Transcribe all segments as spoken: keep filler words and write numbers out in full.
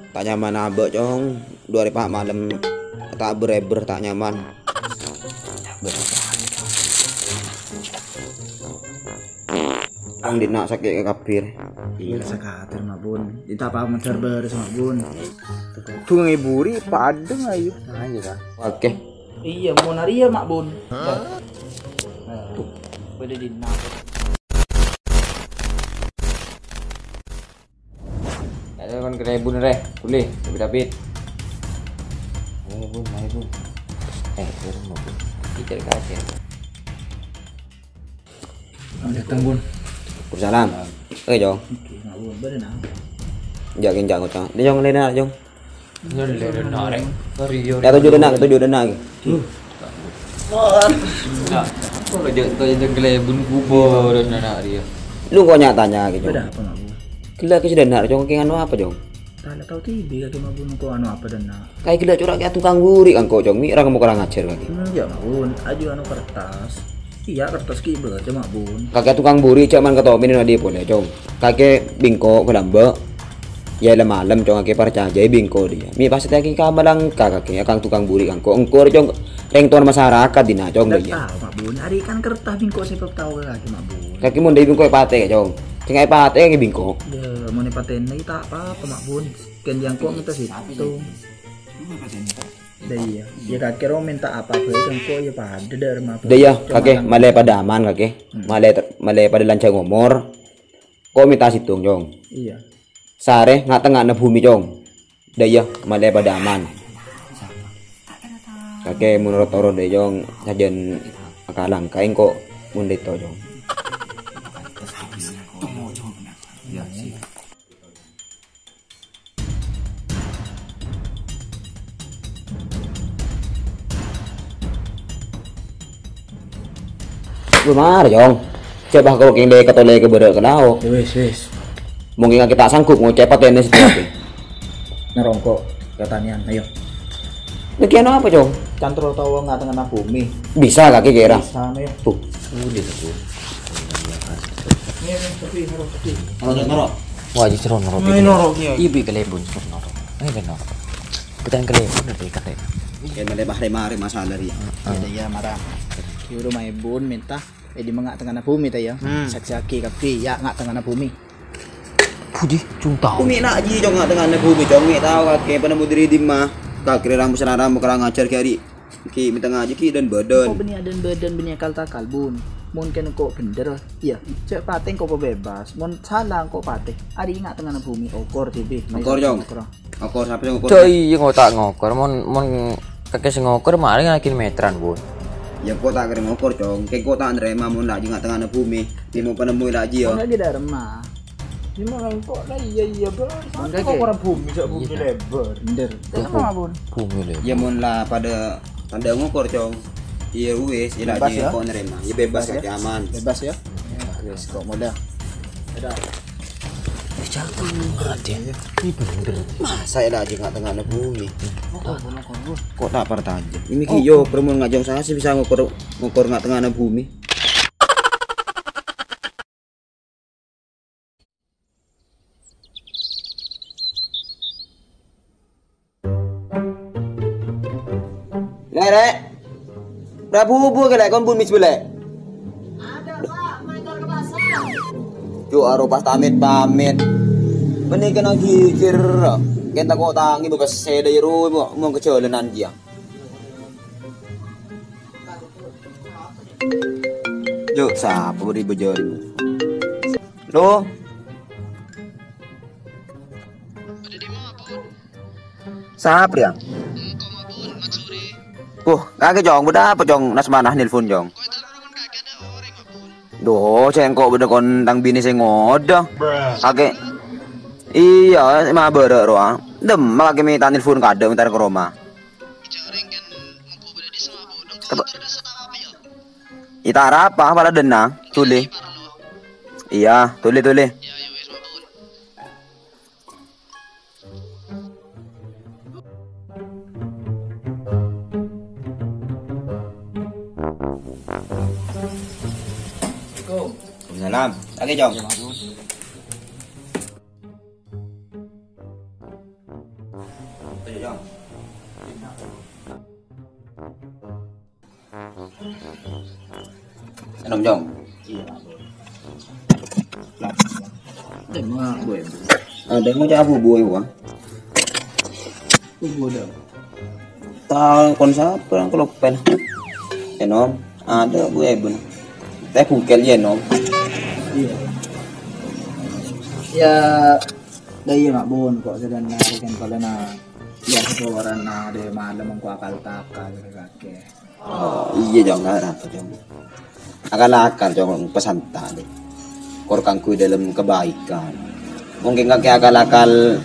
Ta' nyaman abâ', Cong. Du arè pa' malem ta' bher-èbher, ta' nyaman. Cong, dinna' sakè' kabbhi. Iyâ, sakater, Mak Bun. Ita' pa' mandhâr bârâs, Mak Bun. Dhu ngèburi, padâ ayu. Ayo, Kak. Oke. Iyâ, mon arèya, Mak Bun. Hah? Nah, tuh, bâdâ dinna'. Ayo, kon kalèbun rè, kulè, David, David. Ayo, Bun, ayo, Bun. Eh, turun, Bun. Kita kasih. Dateng, Bun. Waalaikumsalam. Oke, Jong. Oke, Mak Bun, bâdâ nang. Jong, jong, jong. Ini, Jong, lena, Jong. Ini lena, rè. Sorry, yo. Ya, tujuh dana, tujuh dana lagi. Enggak. Apa lo, Jong? Kau yang kalèbun kubur, anak dia. Lu kok nyatanya gitu? Bâdâ apa, Mak Bun? Gila ke sudah nak, Jong. Kayak anu apa, Jong? Tana tao tibi kakè, Mak Bun, kok anu apa dâ' enna'? Kaè ghellâ' cora' kè tukang buri' kan kok, Cong, mi' rang mokor ngajar kakè. Hmm, ya, Mak Bun, aju anu kertas. Iyâ, kertas kè bâca, Mak Bun. Kakè tukang buri' jhâman katomen nodi polè, Cong. Kakè bingko' kalamba. Ya, la malem, Cong, kakè parcajâi bingko' dia. Mi' pas kakè ka malangka kakè, ya, kang tukang buri' kan kok. Engko', Cong, rèng towan masyarakat dinna', Cong, dia. Tao, Mak Bun. Arè kan kertas bingko' sè pèp tao ka kakè, Mak Bun. Kakè mon dâi bingko' patè, Cong. Sènga' patè kakè bingko'. Ya, mon patèna ta' apa-apa, Mak Bun. Kèng jhâ' engko' ngètos sèttong. Dâ' iyâ. Yâ, kakè ro mènta apa bhâi, engko' yâ padâ dâ' remma. Dâ' iyâ, kakè, malè padâ aman, kakè. Hmm. Malè ter-, malè padâ lanjhâng omor. Ko' mènta sèttong, Cong. Iyâ. Sarè nga'-tengnga'anna bhumè, Cong. Dâ' iyâ, malè padâ aman. Kakè, menurut toro dâ' iyâ, Cong, sajân akalangkaè engko' mon dâ' iyâ, Cong. Ya, sip. Lu mara, Cong. Cè' bâ' karo kèng dâ' katolè ka bârâ' ka lao. Ya wis, wis. Mungkin kita sanggup ngocè' patèna sèttong. Narongko' katanyaan, ayo. Lagi anu apa, Cong? Can toro tao nga'-tengnga'anna bhumè. Bisa kakè kèra? Bisa, ayo. Tuh. Boleh, tuh. Ini, ini, tapi, harus tapi. Kalau nggak ngerok? Wah, justru noro'. Ini noro', iya. Ibu kalèbun, justru noro'. Ini kan noro'. Bukan kalèbun, tapi kalèbun. Ya, malè bahre mari masalah dia. Heeh. Iya, iya, marah. Yuru maèbun mènta, eh, di menga' tengah bumi ta, ya. Hmm. Saksèaghi kabbhi, ya, nga' tengah bumi. Budi, cung tao. Bumi nak ji, Cong, nga' tengah bumi, Cong. Ngghi tao kakè penemu diri dimma. Kakè rambut sarara, kurang ajar, kè ari. Ki, mènta ngajhi ki dan badan. Engko' bânnè adan badan, bânnè akal takal, Bun. Mon kèng engko' bhender, iyâ, jhâ' patè engko' pabebas. Mon sala engko' patè, arè nga' tengnga'anna bhumè, okor dhibi'. Okor, Cong. Okor. Okor, sapa sè ngokor? Cok, iyâ, engko' ta' ngokor. Mon, mon kakè sè ngokor, marè ngajhi meteran, Bun. Yâ, engko' ta' kèra ngokor, Cong. Kèng engko' ta' narèma mon la ji nga' tengnga'anna bhumè. Timo penemu la ji, ya. Mon la ji dâ' remma. Gimana engko' la iyâ, iyâ, Bun. Mon kakè. Engko' ora bhumè, jhâ' bhumè lèbâr. Bhender. Bhumè lèbâr. Yâ, mon la padâ Tandhâ ngokor, Cong. Iyâ, wis, iyâ, bebas, ya? Kok narèma. Iyâ, bebas, bebas, ya? Aman. Bebas, ya? Wis, kok modal. Dadah. Ini bener. Masa iyâ la ji nga' tengnga'anna bhumè? Kok, kok, kok, kok. Kok ta' partajâ? Ini ki, yo, permon ngajong sasè bisa ngokor, ngokor nga' tengnga'anna bhumè. Lè', Rè'. Ra bhubu kè, Lè', kon bun mis bâlâ. Ada, Pak. Maèntor ka pasar. Ju aro pas tamèt-pamèt. Bânnè kèna gigir. Kèn tako' tangè bâ pèssè dâri ro, mo-, mon ka jhâlânan jiyâ. Ju, sapa bâri' bâjâri? Lo? Sapa, ya? Puh, kakè, Cong. Bâdâ apa, Cong? Nasmana nelpon, Cong. Duh, sèngko' bâdâ kon tang binè sè ngodâ. Kakè. Iyâ, ma' bârâ' rowa. Dâmma kakè mènta nelpon kadâ', mènta ka roma. Ita' arapa, pala dâna, tolè. Iyâ, tolè, tolè. Waalaikumsalam. Lagi, Cong. Enom, Cong. Ada yang mau cari bubur, Bang? Bubur dah. Tahu kon sapa yang kelopel? Enom, ada bu Ebon. Teh bungkel ya, Nom. Iya. Ya, dah iya, Mak Bun, kok sedang nari kan kalau na, ya, seorang na, ada malam engko akal takal, kakek. Oh, iya, Cong, nggak apa, Cong. Akal-akal, Cong, pesanta deh. Kor kangku dalam kebaikan. Mungkin kakek akal-akal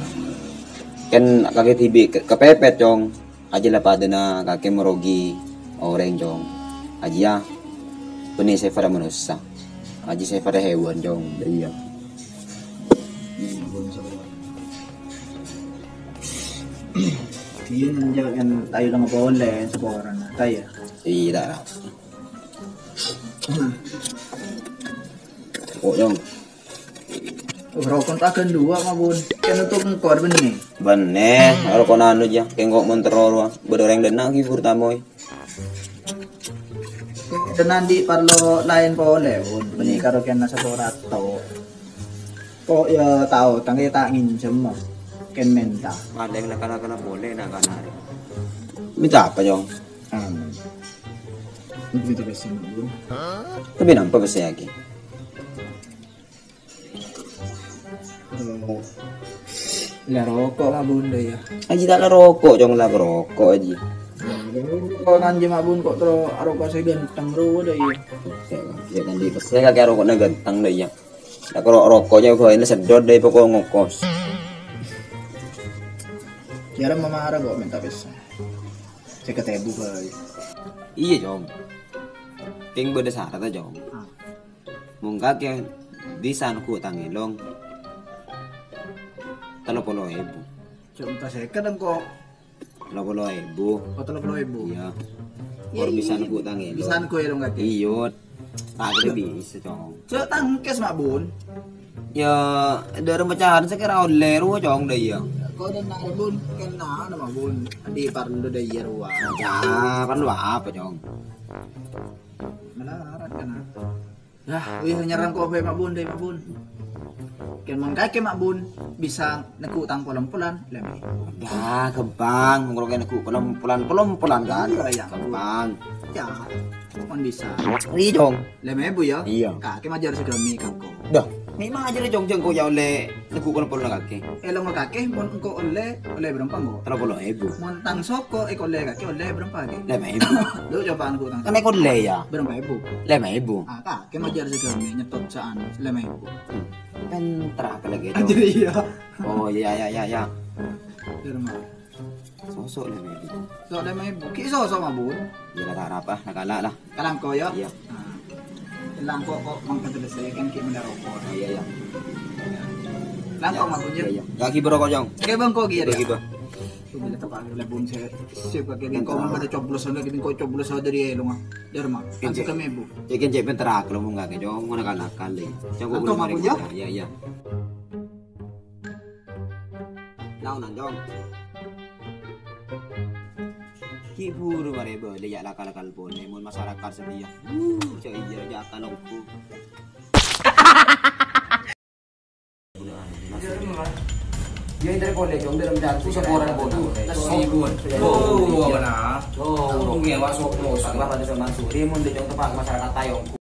kan kakek tibi ke-, kepepet, Cong. Aja lah padana kakek merogi orang, Cong. Aja ya. Beni saya pada manusia. Aja saya pada hewan, Cong. Iya. Iya, nang jalan tayo lang boleh, sekoran tayo. Iya, tak apa. Oh, Cong. Oh, rokok tagan dua, Mak Bun. Kan untuk engkor benih. Benih, rokok anu aja. Kengkok montero roa. Bedoreng denang hibur tamoy. Dan nanti parlo lain pole, Bun. Benih karo kena satu rato. Kok ya tahu, tangke tak nginjem, Mak. Ken minta. Maleng nakal-nakal boleh, nak kanari. Minta apa, Cong? Anu. Minta pesen, Mak Bun. Tapi nampak pesen lagi. Lah rokok, Mak Bun, dah ya. Aji tak lah rokok, Cong, lah rokok aji. Kok nganjem, Mak Bun, kok terus rokok saya ganteng, bro, dah ya. Ya, kan di saya kakek rokoknya ganteng, dah ya. Lah kalau rokoknya gue ini sedot deh pokok ngokos. Kira mama arah kok minta pesen. Saya ketemu, Bay. Iya, Cong. Ting beda syarat aja, Cong. Ah. Mung kakek bisa neggu' tang elong tello polo ebu. Cuma saya kadang kok tello polo ebu. Oh, tello polo ebu. Iya. Iya, kor bisa neggu' tang elong. Bisa neggu' elong kakek. Iya. Tak kira bisa, Cong. Cok tangkes, Mak Bun. Ya, dari pecahan saya kira olle roa, Cong, dah iya. Kok ada nak Bun, kena nama Bun. Di parlo dah iya roa. Ya, parlo apa, Cong? Malah larat kan. Dah, wih nyerang kowe, Mak Bun, deh, Mak Bun. Ken mon kakek, Mak Bun, bisa neggu' tang polong-polan, lem. Dah, gampang, kalau kayak neggu' polong-polan, polong-polan kan? Iya, iya. Gampang. Ya, mon bisa. Iya, Cong. Lem ebu ya? Iya. Kakek majar segami kangko. Dah, ini majar, Cong, Cong, kok ya oleh neggu' polong-polan kakek. Eh, lo kakek, mon engko olle, olle berapa engko? Tello polo ebu. Mon tang soko, eh, olle kakek, olle berapa lagi? Lem ebu. Lo coba aku tang. Kan ek olle ya? Berapa ebu? Lem ebu. Ah, kakek majar segami nyetot saan, lem ebu. Hmm. Kan terakhir lagi, Cong. Anjir, iya. Oh, iya, iya, iya, iya. Derma. Sosok lem ebu. Sok lem ebu. Ki sosok, Mak Bun. Iya lah, tak apa, nak kalah lah. Kalangko ya? Iya. Nah. Kalangko kok mangkat selesai kan ki menda rokok. Iya, iya. Langko, Mak Bun, ya? Iya, iya. Ya, ki berokok, Cong. Oke, Bang, kok gitu. Iya, gitu. Tuh, bila tepat, bila Bun, saya, saya pakai di komen pada coblos sana, gini kok coblos aja di elong, ah. Derma. Kan suka mebu. Cek, cek, bentar aku lo mau nggak, Cong. Mana kan akal, ya? Cong, kok Langko, boleh Mak Bun, ya? Iya, iya. Naon, Cong? Ki buru mare bali ya lakal-lakal pole, mon masyarakat sedia. Wuh, cak iya, ya akal longku. Ya, entar pole, Cong, dalam jatuh sekolah bodoh. Nasi, Bun. Oh, benar. Oh, ngewa sok, sok. Apa pada zaman suri, mon di Cong tepak masyarakat tayong.